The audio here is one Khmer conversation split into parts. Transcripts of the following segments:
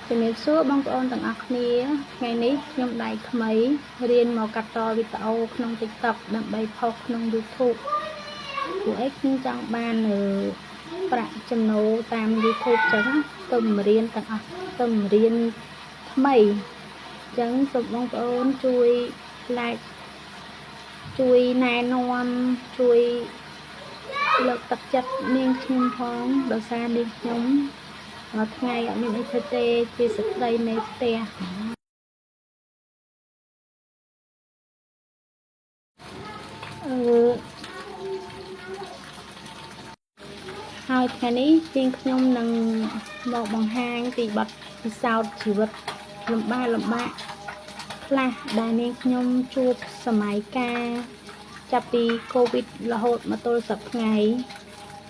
ជំរាបសួរបងប្អូនទាំងអស់គ្នាថ្ងៃនេះខ្ញុំដៃថ្មីរៀនមកកាត់តវីដេអូក្នុង TikTok ដើម្បីផុសក្នុង YouTube ព្រោះអីខ្ញុំចង់បានប្រាក់ចំណូលតាម YouTube ចឹងទៅរៀនទាំងអស់ទៅរៀនថ្មីចឹងសូមបងប្អូនជួយ like ជួយណែនាំជួយលើកទឹកចិត្តនាងខ្ញុំផងដោយសារនាងខ្ញុំមួយថ្ងៃអត់មានអីធ្វើទេជាស្ត្រីមេផ្ទះអឺហើយថ្ងៃនេះនាងខ្ញុំនឹងមកបង្ហាញពីបទពិសោធន៍ជីវិតលំបាកលំបាកខ្លះដែលនាងខ្ញុំជួបសម័យកាលចាប់ពីកូវីដរហូតមកទល់សប្តាហ៍ថ្ងៃ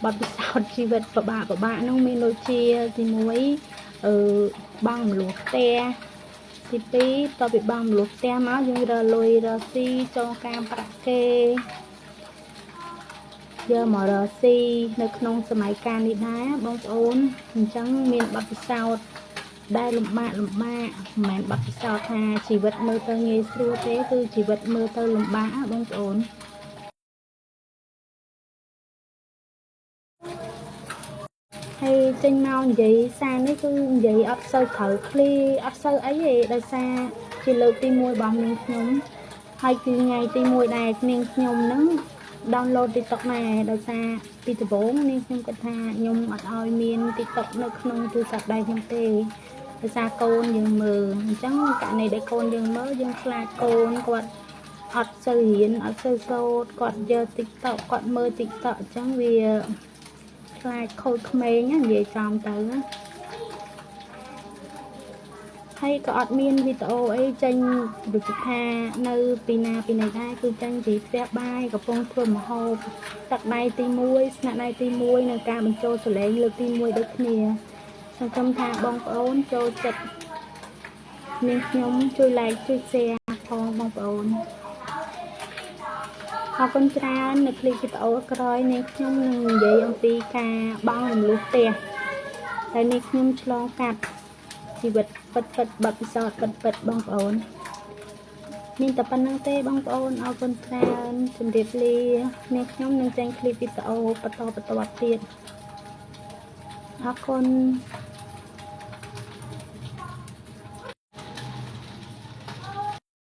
បទពិសោធន៍ជីវិតពិបាកពិបាកនោះមានដូចជាទី1អឺបង់រំលោះផ្ទះទី2តទៅពីបង់រំលោះផ្ទះមកយើងរកលុយរកស៊ីចងការប្រាក់គេយកមករកស៊ីនៅក្នុងសម័យកាលនេះដែរបងប្អូនអញ្ចឹងមានបទពិសោធន៍ដែលលំបាកលំបាកមិនមែនបទពិសោធន៍ថាជីវិតមើលទៅងាយស្រួលទេគឺជីវិតមើលទៅលំបាកបងប្អូនហើយចេញមកនិយាយសារនេះគឺនិយាយអត់សូវត្រូវឃ្លីអត់សូវអីទេដោយសារជាលើកទី1របស់នាងខ្ញុំហើយគឺថ្ងៃទី1ដែលនាងខ្ញុំហ្នឹង download TikTok ដែរដោយសារពីដំបូងនាងខ្ញុំគិតថាខ្ញុំអត់ឲ្យមាន TikTok នៅក្នុងទូរស័ព្ទដៃខ្ញុំទេដោយសារកូនយើងមើលអញ្ចឹងករណីដែលកូនយើងមើលយើងខ្លាចកូនគាត់អត់សូវរៀនអត់សូវសូត្រគាត់យក TikTok គាត់មើល TikTok អញ្ចឹងវាខ្លាចខូចក្មេងណានិយាយចំទៅណាហើយក៏អត់មានវីដេអូអីចេញដូចថានៅពីណាពីណីដែរគឺចេញពីផ្ទះបាយកំពុងធ្វើម្ហូបទឹកដៃទី1ស្នាក់ដៃទី1នៅការបញ្ចូលសលេងលើកទី1ដូចគ្នាសង្ឃឹមថាបងប្អូនចូលចិត្តនាងខ្ញុំជួយ like ជួយ share ផងបងប្អូនអរគុណច្រើននៅคลิปវីដេអូក្រោយនាងខ្ញុំនឹងនិយាយអំពីការបង់រំលោះផ្ទះតែនេះខ្ញុំឆ្លងកាត់ជីវិតពិតពិតបទពិសោធន៍ពិតពិតបងប្អូនមានតែប៉ុណ្្នឹងទេបងប្អូនអរគុណច្រើនជម្រាបលានាងខ្ញុំនឹងចេញคลิปវីដេអូបន្តបន្តទៀតអរគុណ។